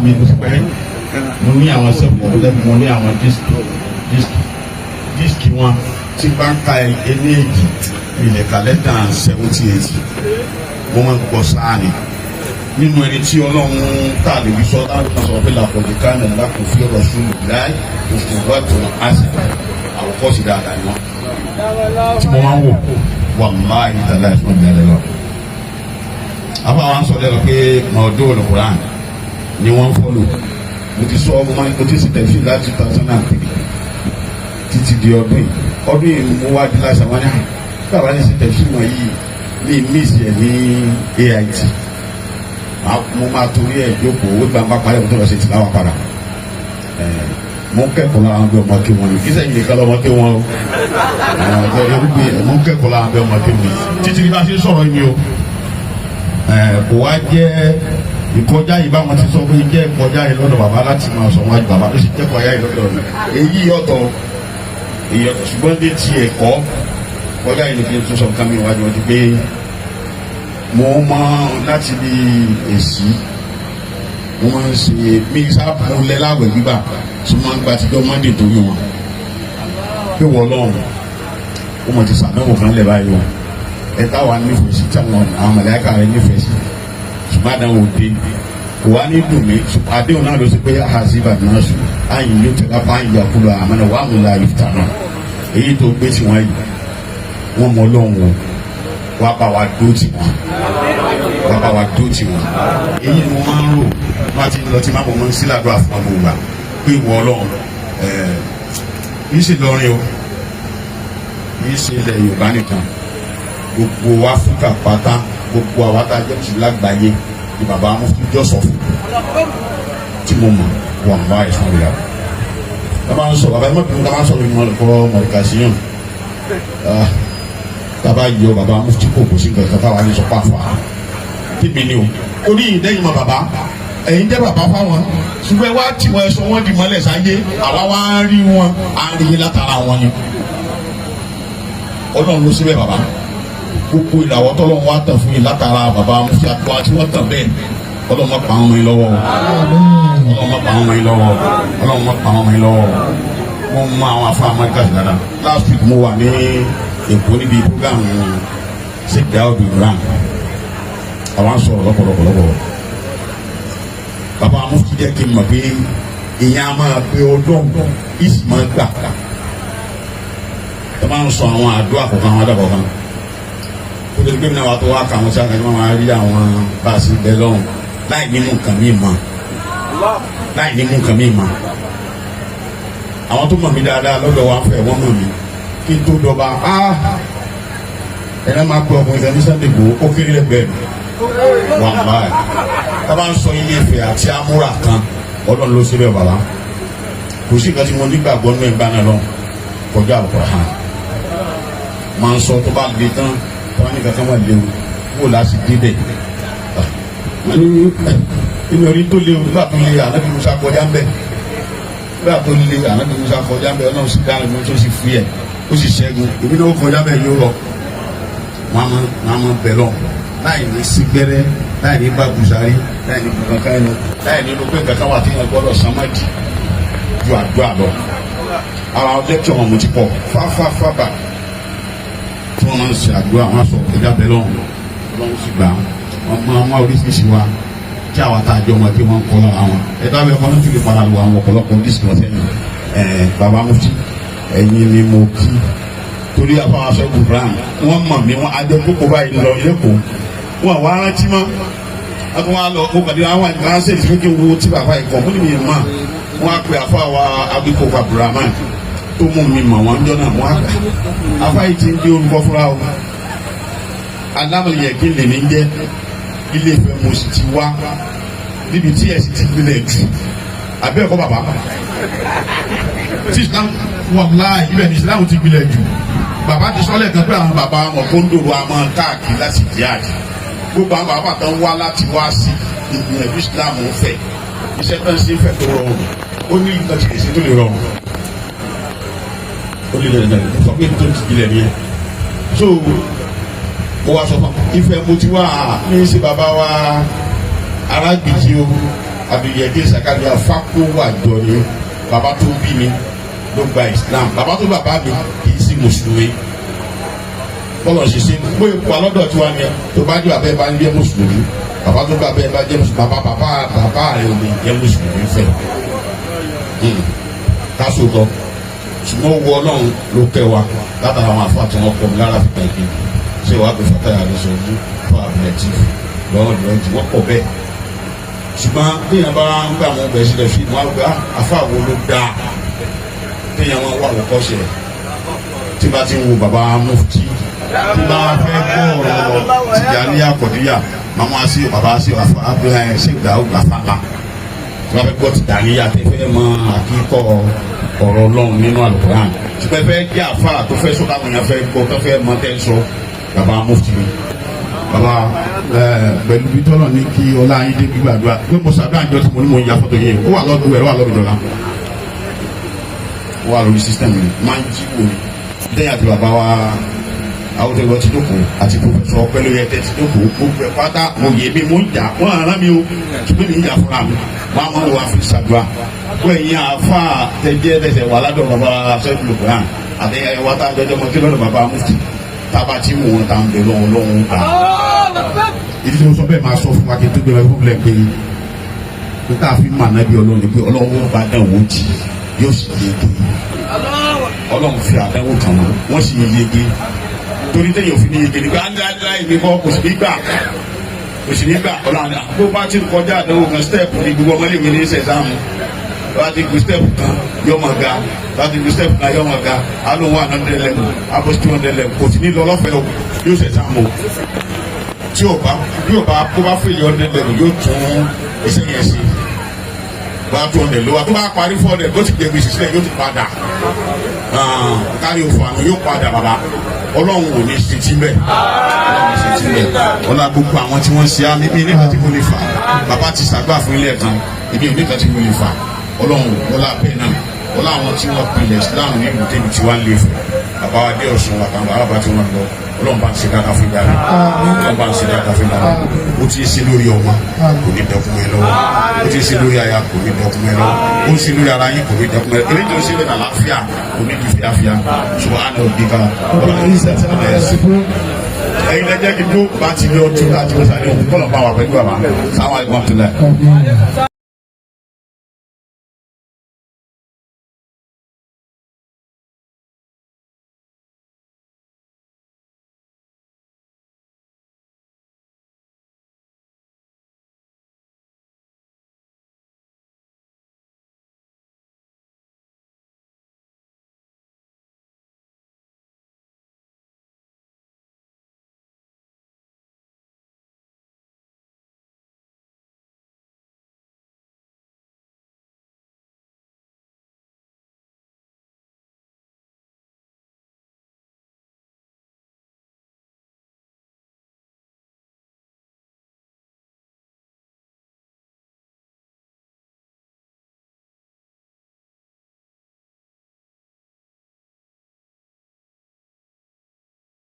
mi kò sí pẹ́. Mo ní àwọn sẹ́fù ọ̀dọ́, mo ní àwọn disc disc wọn tí bá ń ka ẹni èjì ilẹ̀ kàlẹ́ tàn 70, 80. Mo máa ń gbọ́ sáà ni nínú ẹni tí Ọlọ́run tá a lè fi sọ táwọn kan sọ pé làkọ̀dé kánà lakum fi rasulillahi uswatun hasanah, àwòkọ́sí dáadáa ni wọ́n tí mo máa ń wò, wàláhì tàlá ẹ̀sùn ọ̀gbìn ẹ̀rọ lọ. Àbá wa ń sọ lẹ́nu pé mọ̀ọ́dọ́ olùkùrán ni wọ́n ń follow. Mo ti sọ, mo máa mo ti sì tẹ̀sí láti 2003 títí di ọdún yìí. Ọdún yìí mo wá di láṣà wọn ní bàbá ní sí tẹ̀sí mọ̀ yìí ní miss ẹ̀ ní AIT. Mo máa torí ẹ̀ jókòó, ó gbàgbà parí, mo tó lọ sí tìláwà padà. Mo kẹ́kọ̀ọ́ lára àwọn bí ọmọ kí wọn ni kí sẹ́yìn nìkan lọ́mọ kí wọn o. Mo kẹ́kọ̀ọ́ lára bí ọmọ kí wọn títí bí bá ṣe sọ̀rọ̀ yìí o. Kò wá jẹ́ ìkọjá yìí báwọn ti sọ pé jẹ́ ìkọjá yìí lọ́dọ̀ bàbá láti máa sọ wájú bàbá ló sì jẹ́ kọjá yìí lọ́dọ̀ mi. Èyí ọ̀tọ̀, èyí ọ̀tọ̀, ṣùgbọ́n dé ti ẹ̀kọ́ kọjá yìí ni kí n tún sọ nǹkan mi wájú wọn ti pé mo mọ láti bí èsì mo máa ń ṣe mí sábà mo lẹ láwẹ̀ gbígbà tí mo máa ń gba tijọ́ Monday torí wọn pé wọ́n lọ́rùn ó mọ̀ ti sàdánwò kan lẹ̀ báyìí o. Ẹ táwa nífẹ̀ẹ́ sí táwọn àwọn mọ̀lẹ́kà rẹ nífẹ̀ẹ́ sí, ṣùgbọ́n àdánwò dé, kò wá ní dùn mí. Àdéhùn náà ló ṣe pé àhàzíbà náà sùn àyìn yóò tẹ̀lé apá àyìn yakulu àmọ́nà wà mú la yìí náà. Èyí tó gbé tí wọ́n yìí, wọ́n mọ Ọlọ́run o, wá bá wa dó tì wọ́n, wá bá wa dó tì wọ́n. Èyí ni mo máa ń rò wọ́n ti lọ tí máa bọ̀ mọ́ sí làdúrà fún ọmọ ògbà pé ìwọ Ọlọ́run ẹ̀ kì í ṣe lọrin o, kì í ṣe ilẹ̀ Yorùbá nìkan, gbogbo Áfíríkà pátá, gbogbo àwa tá a jẹ́ mùsùlùmí lágbàáyé ni bàbá mufti jọ́sọ̀ fún tí mo mọ̀ wọ́n bá ẹ̀sùn rẹ̀. Bàbá ń sọ, bàbá ẹ̀ mọ̀ bí wọ́n bá ń sọ̀rọ̀ ìmọ̀ ẹ̀kọ́ mọ̀ríkàsíyàn. Tábà yọ bàbá mufti, kò sí nǹkan kan táwa ní sọ pàfà tèmi ni o. Orí ìdẹ́yìn mọ̀ bàbá, ẹ̀yin jẹ́ bàbá fáwọn, ṣùgbọ́n ẹ wá tí wọ́n sọ wọ́n di mọ́lẹ̀ sáyé, àwa wá ń rí wọn, à ń rí yín látara wọn ni. Ọlọ́run ló síbẹ̀ bàbá, gbogbo ìràwọ̀ tọ́lọ́run wá tàn fún yín látara bàbá mufti àtúwà tí wọ́n tàn bẹ́ẹ̀. Ọlọ́run má pa àwọn ọmọ yín lọ́wọ́ o, Ọlọ́run má pa àwọn ọmọ yín lọ́wọ́ o, Ọlọ́run má pa àwọn ọmọ yín lọ́wọ́ o. Wọ́n mú àwọn afọ Amẹ́ríkà sí dáadáa. Last week mo wà ní Èkó níbi program Sheikh Daoud Ibrahim, àwọn sọ̀rọ̀ lọ́pọ̀lọpọ̀ lọ́pọ̀. Bàbá mufti jẹ́ kí n mọ̀ pé ìyẹn a máa pe ọdún ìsì máa gbà. Ẹ máa ń sọ àwọn àdúrà kọ̀ọ̀kan, àwọn àdúrà kọ̀ọ̀kan kó tó gbé mi náà wà tó wá kà wọ́n sí àkàtúntò, máa rí àwọn bá a sì bẹ lọ́hùn láì ní mú nǹkan mi mọ́, láì ní mú nǹkan mi mọ́. Àwọn tó mọ̀ mí dáadáa lọ́dọ̀ wa fẹ́ wọ́n mọ̀ mí kí n tó dọba. Ẹ̀rọ máa gbọ́ ọkùnrin kan ní Sunday Igboho, ó kéré lẹ́gbẹ̀ẹ́ mi wàláì. Tábà ń sọ Ilé Ifẹ̀ àti amúra kan, Ọlọ́run ló ṣe bẹ́ẹ̀. Bàbá, kò sí nǹkan tí mo nígbàgbọ́ nínú ẹ̀gbá náà lọ kọjá Al-Qur'an. Máa ń sọ tó bá le tán, tó bá ní kankan wà léwu wò láti débẹ̀. Wọ́n ní inú orí tó léwu nígbà tó lé Ànábì Musa kọjá ń bẹ̀, nígbà tó lé Ànábì Musa kọjá ń bẹ̀, Ọlọ́run sì dáná ní tó sì fúyẹ̀, ó sì ṣẹ́gun. Èmi náà ó kọjá bẹ́ẹ̀ yóò rọ. Wọ́n á máa bẹ̀ lọ láì ní sígbẹ́rẹ́, láì ní bá gùsàrí, láì ní kankan ẹnu, láì ní ló pé kankan wà tí wọ́n gbọ́dọ̀ sánmọ́dì ju àdúrà lọ. Àwọn lecture wọn mo ti pọ̀ fáfáfábà tí wọ́n máa ń ṣe àdúrà, wọn sọ ẹja bẹ̀ lọ́hùn, Ọlọ́run sì gbà. Wọ́n máa ń wá oríṣiríṣi wa tí àwa tá a jọ wọn kí wọ́n kọ́ lára wọn. Ẹ̀dá bẹ́ẹ̀ kọ́ ní fi lè padà lu àwọn ọ̀pọ̀lọpọ̀ disc wọn sẹ́yìn. Ẹ̀ bàbá mufti, ẹ̀yin ni mo kí torí àfọwọ́n aṣọ Ibrahim, wọ́n mọ̀ mí, wọ́n adé kókó báyìí lọ lẹ́kọ̀ọ́, wọn àwọn arántí mọ́. Wọ́n tún wá lọ kó kàdé àwọn àgbà ṣe kí n wo tí bàbá yìí kọ́ mú ní mi mọ̀. Wọ́n á pe àfọwọ́ abiko Abdulrahman tó mú mi mọ̀ wọ́n jọ náà. Wọ́n á gbà àfọ yìí ti ń di orúkọ fúnra o. Alámọ̀yẹ kí lèmi ń jẹ́ Ilé Ifẹ̀, mo sì ti wá níbi tí ẹ̀ sì ti gbilẹ̀ jù. Àbẹ́ ẹ̀kọ́ bàbá tí Islam, wàláhì, ibẹ̀ ní Islam ti gbilẹ̀ jù. Bàbá ti sọ́lẹ̀ kan pé àwọn bàbá wọn kó ń dòrò àmọ́ káàkiri láti jihad. Gbogbo àwọn bàbá kan wá láti wá sí ìgbìyànjú Islam ń fẹ́ iṣẹ́ tó ń ṣe fẹ́ tó rọrùn. Ó ní nǹkan tí kìí ṣe tó lè rọrùn, ó lè lè sọ pé tó ti gbilẹ̀ nìyẹn. So mo wá sọ fún Ifẹ̀ mo ti wá ní sí bàbá wa arágbèjì o. Abiyẹdẹ Sakaria Fakowajọ ni bàbá tó bí mi ló gba Islam. Bàbá tó bàbá mi kì í sí mùsùlùmí. Bọ́lọ̀ ṣe ṣe bóyá wà lọ́dọ̀ tí wàá ní ẹ tó bá jẹ́ bàbá ẹ bá ń jẹ́ mùsùlùmí, bàbá tó bàbá ẹ bá jẹ́ mùsùlùmí, bàbá bàbá bàbá rẹ ò lè jẹ́ mùsùlùmí fẹ́ káṣó lọ. Ṣùgbọ́n owó Ọlọ́run ló kẹ́ wa látara àwọn àfọ àti wọn kọ́ mi lára fìgbà ìkejì ṣé wàá gbé fataya lọ sọ ojú fún abúlẹ̀tì lọ́wọ́ lọ́wọ́ tí wọ́n pọ̀ bẹ́ẹ̀. Ṣùgbọ́n téèyàn bá ń gbà wọn bẹ̀ sílẹ̀ fi wọn gbà àfọ àwọn ló dáa téèyàn wọn wà wọ́kọ́ṣẹ̀ tí bá ti ń wo bàbá mufti, tí bá fẹ́ gbọ́ ọ̀rọ̀ Tìjàníyà Kọ̀díyà, màmá sí bàbá sí àfọ abúlé ṣé ìgbà ó gbà fàlà tí wọ́n fẹ́ gbọ́ Tìjàníyà, tẹ́ fẹ́ mọ àkíkọ́ ọ̀rọ̀ Ọlọ́run nínú Àlùkùránì, tí wọ́n fẹ́ jẹ́ àfà tó fẹ́ sọ káwọn èèyàn fẹ́ gbọ́, tó fẹ́ mọ tẹ́ sọ, bàbá mufti ni. Bàbá pẹ̀lú bí tọ́lọ̀ ní kí ọlá yín dé gbígbàdúrà pé mo ṣàdúrà ìjọ tí mo ní mo ń ya fọ́tò yẹn, ó wà lọ́dún ẹ̀, ó wà lọ́dún dọ́là, ó wà lórí system mi, máa ń jí wò ní lẹ́yìn àti bàbá wa àwọn tó ti jókòó àti professor Ọpẹ́lóyè tẹ ti jókòó, gbogbo ẹ̀ pátá mo yẹ mi, mo ń jà wọ́n ara mi o, ṣùgbọ́n mi ń jà fúnra mi, wọ́n á máa wà fi ṣàdúrà wọ́n. Ẹ̀yin àfa tẹ̀jẹ́ tẹ̀sẹ̀ wà ládọ̀ bàbá sẹ́kùlù kùrán àti ẹ̀ wá tá a jọjọ́ mọ́ kí lọ́dọ̀ bàbá mufti tába tí wọ́n ta ń bẹ̀ lọ́wọ́ lọ́wọ́ ta. Ìdí tí mo sọ bẹ́ẹ̀, máa sọ fún wa kí n tó gbé wọn fún mi pé n tá a fi mà nábì Ọlọ́run ni pé Ọlọ́run bá dán wò jì yóò sì yege. Ọlọ́run fi àdánwò kàn wọ́n, wọ́n sì yege. Torí téèyàn fi ní yege ni pé áńdáńdá ìmí kọ́ kò sì ní gbà, kò sì ní gbà. Ọlọ́run bó bá ti kọjá àdánwò kan, step ní gbogbo ọmọléèwé ní sẹ̀sáàmù. Bá ti gun step kan, yọ ọmọ ga. Bá ti gun step kan, yọ ọmọ ga. Alóhùn 100 level, abọ́ 200 level, kò sì ní lọ lọ́fẹ̀ẹ́ o, yóò sẹ̀sáàmù o. Tí o bá yóò bá kó bá fèlè 100 level, yóò tún iṣẹ́ yẹn ṣe. Bá 200 ló wa, tó bá parí 400, bó ti gbé gbèsè sílẹ̀, yóò ti padà kárí òfò àná, yóò padà. Bàbá, Ọlọ́run ò ní ṣe tí bẹ́ẹ̀, Ọlọ́run ní ṣe tí bẹ́ẹ̀. Ọlá gbogbo àwọn tí wọ́n ń ṣe àmì mi nígbà tí mo lè fà, bàbá ti ṣàgbà fún ilé ẹ̀kan, èmi ò nígbà tí mo lè fà. Ọlọ́run ọlá bẹ́ẹ̀ náà, ọlá àwọn tí wọ́n pilẹ̀ Islam ní ìlú tẹ́bi tí wọ́n lè fẹ́, bàbá wa dé Ọ̀ṣun àtàwọn bàbá tí wọ́n lọ, Ọlọ́run bá ń ṣe dáadáa fún ìdarí, Ọlọ́run bá ń ṣe dáadáa fún ìdarí. Ó ti ṣe lórí ọmọ, kò ní dẹkùn ẹ lọ́wọ́. Ó ti ṣe lórí aya, kò ní dẹkùn ẹ lọ́wọ́. Ó ń ṣe lórí ara yín, kò ní dẹkùn ẹ lọ́wọ́. Èyí tó ń ṣe lórí àlàáfíà kò ní di fíafíà. Ṣùgbọ́n àná òbí ká ẹ̀yin lẹ́jẹ́ kí n tó bá ti lọ tún láti wọ́n sáré òkú kọ́lọ̀ bá wà pẹ̀lú bàbá sáwọn ẹ̀gbọ́n tó lẹ̀.